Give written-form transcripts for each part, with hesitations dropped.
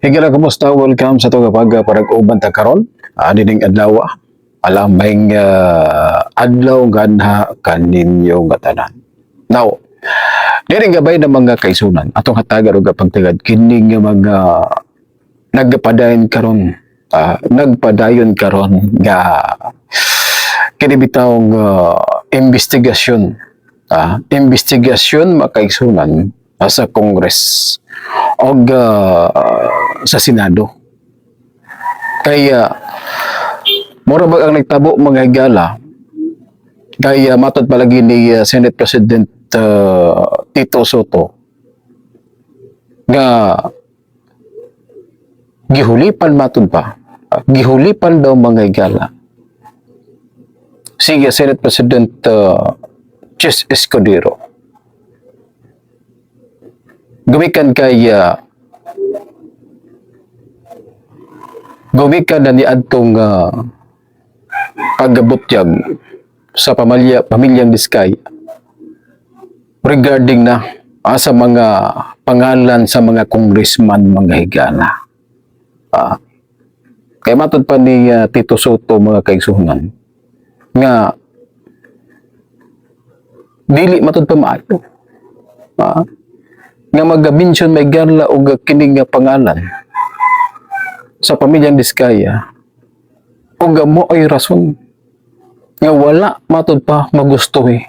Higala, kumusta? Welcome sa atong pag parag-uban ta karon. Dining adlaw. Alam adlaw ganha kaninyo nga tanan. Now, dining gabay ng mga kaigsuonan, atong hatagan og pagtagad kini nga mga nagpadayon karon, nagpadayon karon nga kini bitawng investigasyon, investigasyon, mga kaigsuonan, sa Congress og sa Senado. Kaya mura ba ang nagtabo, mga higala, kay matod palagi ni Senate President Tito Sotto nga gihulipan, matod pa gihulipan daw, mga higala, si Senate President Chiz Escudero gumikan kay gumikan na niadtong paggabutyag sa pamilya pamilyang Diskaya regarding na sa mga pangalan sa mga congressman, mga higala. Kay matod pa ni Tito Sotto, mga kaigsuonan, nga dili matod pa maayo nga mag-mention may gala og kini nga pangalan sa pamilyang Diskaya ug mo ay rason nga wala matod pa magustuhi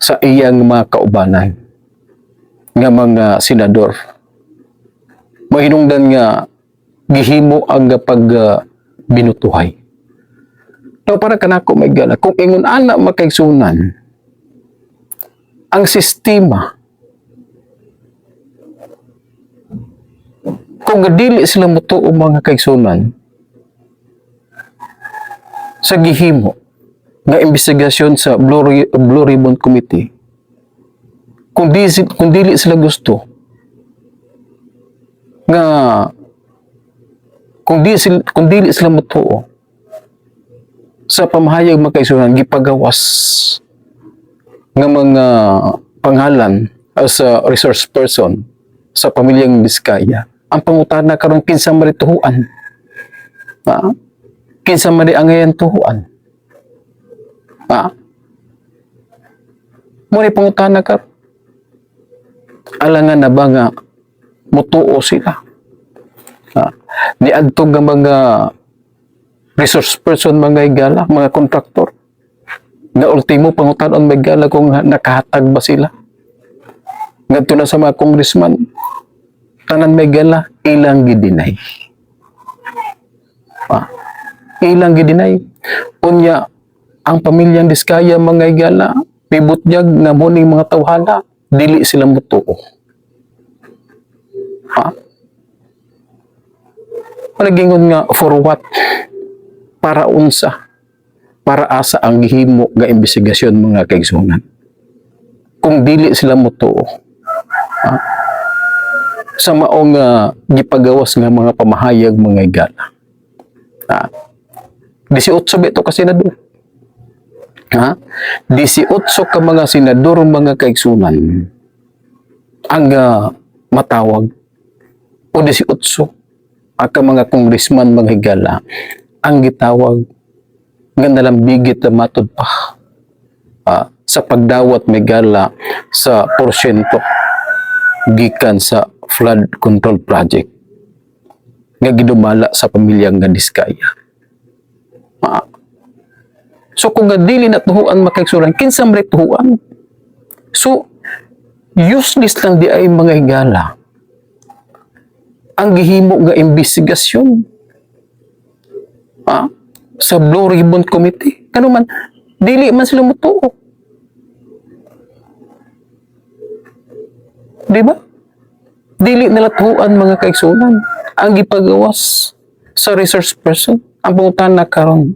sa iyang mga kaubanan nga mga senador, mahinungdan nga gihimo ang pag binutuhay. So para kanako may gala, kung ingon ana, makaigsuonan, ang sistema, kung dili sila mutuo, mga kaigsuonan, sa gihimo nga investigasyon sa Blue Ribbon Committee, kung dili sila gusto nga kung dili sila mutuo sa pamahayag, mga kaigsuonan, gipagawas nga mga pangalan as a resource person sa pamilyang Diskaya, ang pangutana karon, kinsa man tuhuan? Ha? Kinsa man angayan tuhuan? Ha? Mo ni pangutana karon. Alangan na ba nga mutuo sila? Ha? Niadto nga mga resource person, mga higala, mga kontraktor, nga ultimo pangutanon may gala kung nakahatag ba sila. Ngadto na sa mga congressman, tanan may gala, ilang gidinay. Ah, ilang gidinay. Unya, ang pamilyang Diskaya, mga higala, pibutyag nga muning mga tawhana, dili sila mutuo. Ha? Palagingon nga for what? Para unsa? Para asa ang gihimo nga investigasyon, mga kaigsuonan? Kung dili sila mutuo, ha, sa maong gipagawas nga mga pamahayag, mga higala. Ha? 18 ba ito ka senador? Ha? 18 ka mga senador, mga kaigsuonan, ang matawag o 18 ang ka mga congressman, mga higala, ang gitawag nga nalambigit na matod pa sa pagdawat may gala sa porsyento gikan sa flood control project nga gidumala sa pamilyang nga Diskaya. So kung nga dili na tuhuan, makaigsuonan, kinsa man tuhuan? So useless lang di ay, mga higala, ang gihimo nga investigasyon sa Blue Ribbon Committee. Kano man, dili man sila mutuo. Di ba? Dili nila tuhuan, mga kaigsuonan, ang gipagawas sa resource person. Ang pangutana karon,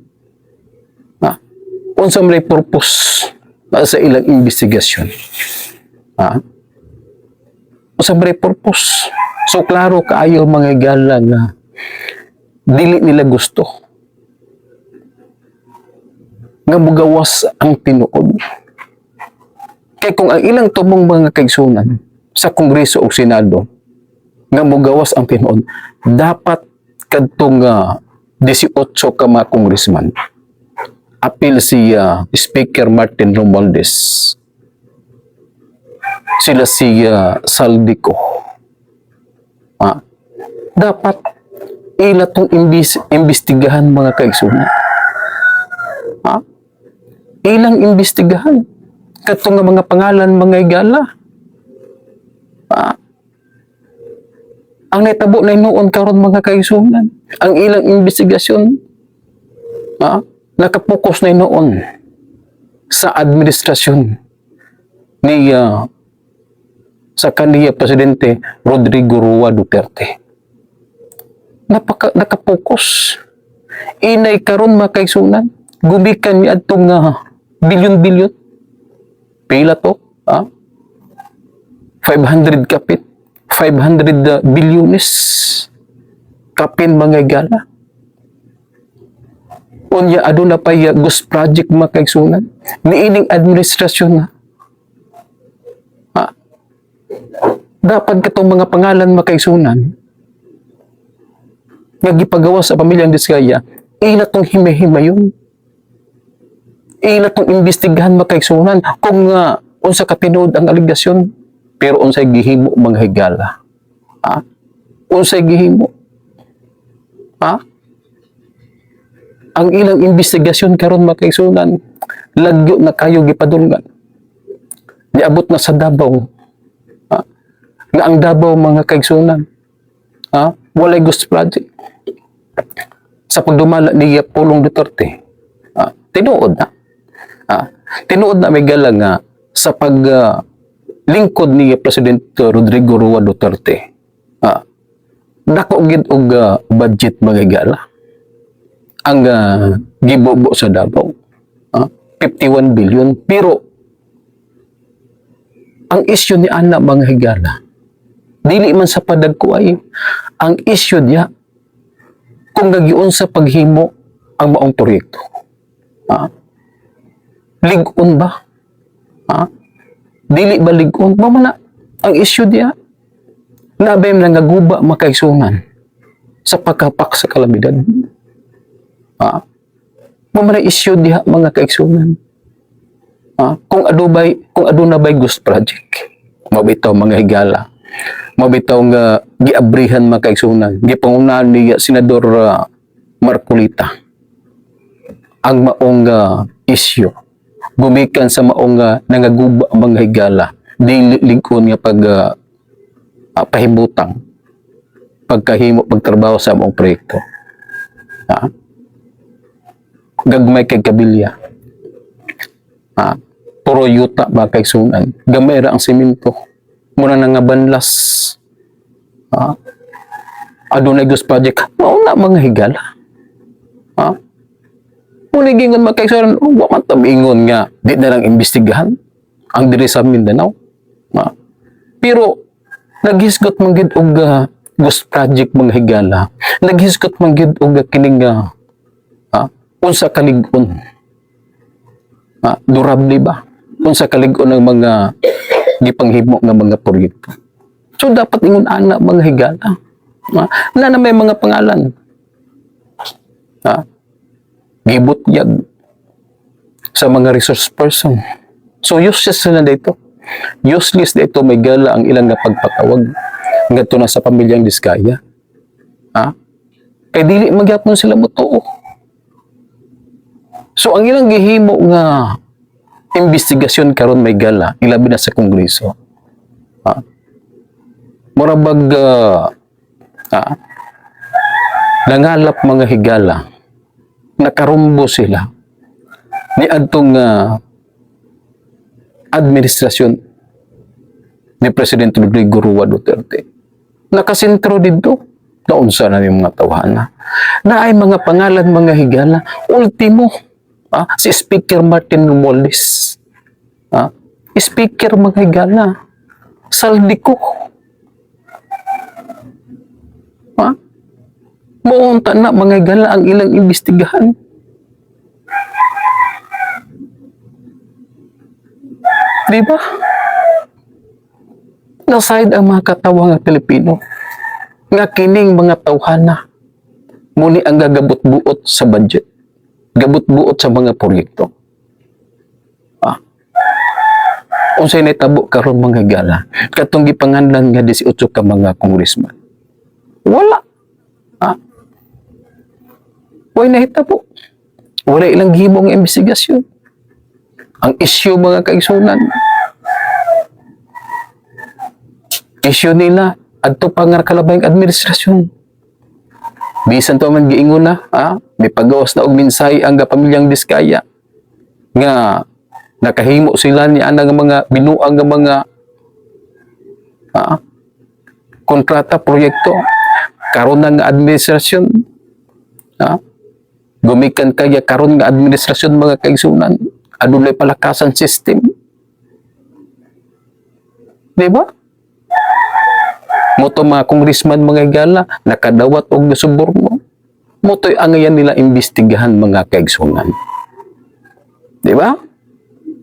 unsa man purpose sa ilang investigasyon? Unsa man purpose? So klaro kaayo, mga higala, nga dili nila gusto nga mugawas ang tinuod. Kay kung ang ilang tumong, mga kaigsuonan, sa Kongreso o Senado, Nga mugawas ang tinuod. Dapat kadtong 18 ka mga congressman, apil si Speaker Martin Romualdez, sila si Zaldy Co. Dapat ila tong imbestigahan, mga kaigsunan. Ha? Ilang imbestigahan. Kadtong nga mga pangalan, mga higala. Ha? Ang naitabo na noon karon, mga kaigsunan, ang ilang investigasyon, ha, nakapokus na noon sa administrasyon ni sa kaniya Presidente Rodrigo Roa Duterte. Nakapokus. Inay karon, mga kaigsunan, gumikan ni adtong bilyon-bilyon. Pila to? Ha? 500 kapit. 500 bilyones. Kapin, mga higala. Unya aduna pa ghost project, mga kaigsunan. Niining administrasyon na. Ha? Dapat katong mga pangalan, mga kaigsunan, nga gipagawa sa pamilyang Diskaya, ila tong himay-himayon. Ila tong imbestigahan, mga kaigsunan, kung unsa ka tinuod ang alegasyon, pero unsay gihimo, mga higala? Ha? Unsay gihimo? Ha? Ang ilang investigasyon karon, mga kaigsunan, lagyo na kayo gipadulngan. Niabot na sa Davao. Ha? Nga ang Davao, mga kaigsunan, ha, walay ghost project. Sa pagdumala ni Pulong Duterte, ha, tinuod na. Ha, tinuod na, may gala, nga sa pag lingkod ni President Rodrigo Roa Duterte, ha, dako gid og budget, mga higala, ang gibobo sa Davao. 51 billion. Pero ang issue ni ana, mga higala, dili man sa padagko ay ang issue niya kung gagiun sa paghimo ang maong proyekto. Ha? Lig-on ba? Ha? Dili ba lig-on? Mao man na ang issue diya. Nabay lang naguba, mga kaigsunan, sa pagkapak sa kalamidad. Ha? Mao man ang issue diha, mga kaigsunan. Ha? Kung aduna bay ghost project. Mao bitaw, mga higala. Mao bitaw nga giabrihan, mga kaigsunan. Gipangunahan ni Senador Marcoleta ang maong issue gumikan sa maong nangaguba, mga higala, dili lig-on nga pag pahibutang, pagkahimo, pagtrabaho sa maong proyekto. Ha? Gagmay kay kabilya. Ha? Puro yuta, mga kaigsunan. Gamay ra ang simento. Muna na nga banlas. Ha? Adunay ghost project. Mao na, mga higala. Ha? Muna gingon, mga kaigsunan, oh, wa man ta ingon nga di na lang imbestigahan ang diri sa Mindanao. Ha? Pero naghisgot man gid og ghost project, mga higala. Naghisgot man gid og kining unsa kalig-on. Ha? Durable ba? Unsa kalig-on ang mga gipanghimo nga mga proyekto? So dapat ingon ana, mga higala. Ha? Na na may mga pangalan. Ha? Gibutyag sa mga resource person. So useless na dito. Useless dito, may gala, ang ilang nga pagpatawag ngadto na sa pamilyang Diskaya. Ha? Kay dili magyapon sila motuo. So ang ilang gihimo nga investigasyon karon, may gala, ilabi na sa Kongreso. Ha? Mura bag nangalap, mga higala, nakarumbo sila ni adtong administrasyon ni President Rodrigo Roa Duterte. Nakasentro didto. Naunsa na yung mga tawhana. Na ay mga pangalan, mga higala. Ultimo, si Speaker Martin Romualdez. Speaker, mga higala. Zaldy Co. Ha? Muunta na, mga higala, ang ilang imbestigahan. Di ba? Nasayod ang mga katawa nga Pilipino. Nga kining mga tawhana muni ang gagabot-buot sa budget. Gabot-buot sa mga proyekto. Ah. Unsay nahitabo karon, mga higala? Katong gipanganlan nga 18 ka mga congressman. Wala. Ah. Way nahitabo. Wala ilang gihimong investigasyon. Ang issue, mga kaigsunan, issue nila adto pa nga kalabayng administrasyon. Bisan to man giingon na, may pagawas na og mensahe ang pamilyang Diskaya nga nakahimo sila ni ana nga mga binuang nga mga kontrata, proyekto. Karon na nga administrasyon, gumikan kaya karon nga administrasyon, mga kaigsunan, adunay palakasan system, di ba? Moto mga congressman, mga higala, nakadawat og nasuborno. Moto'y angayan nila imbestigahan, mga kaigsunan. Di ba?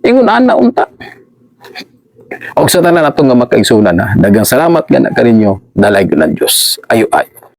Ingon ana unta. Og sa tanan nato nga mga kaigsunan ha, daghang salamat nga na kaninyo, dalaygon ng Diyos. Ayo ayo.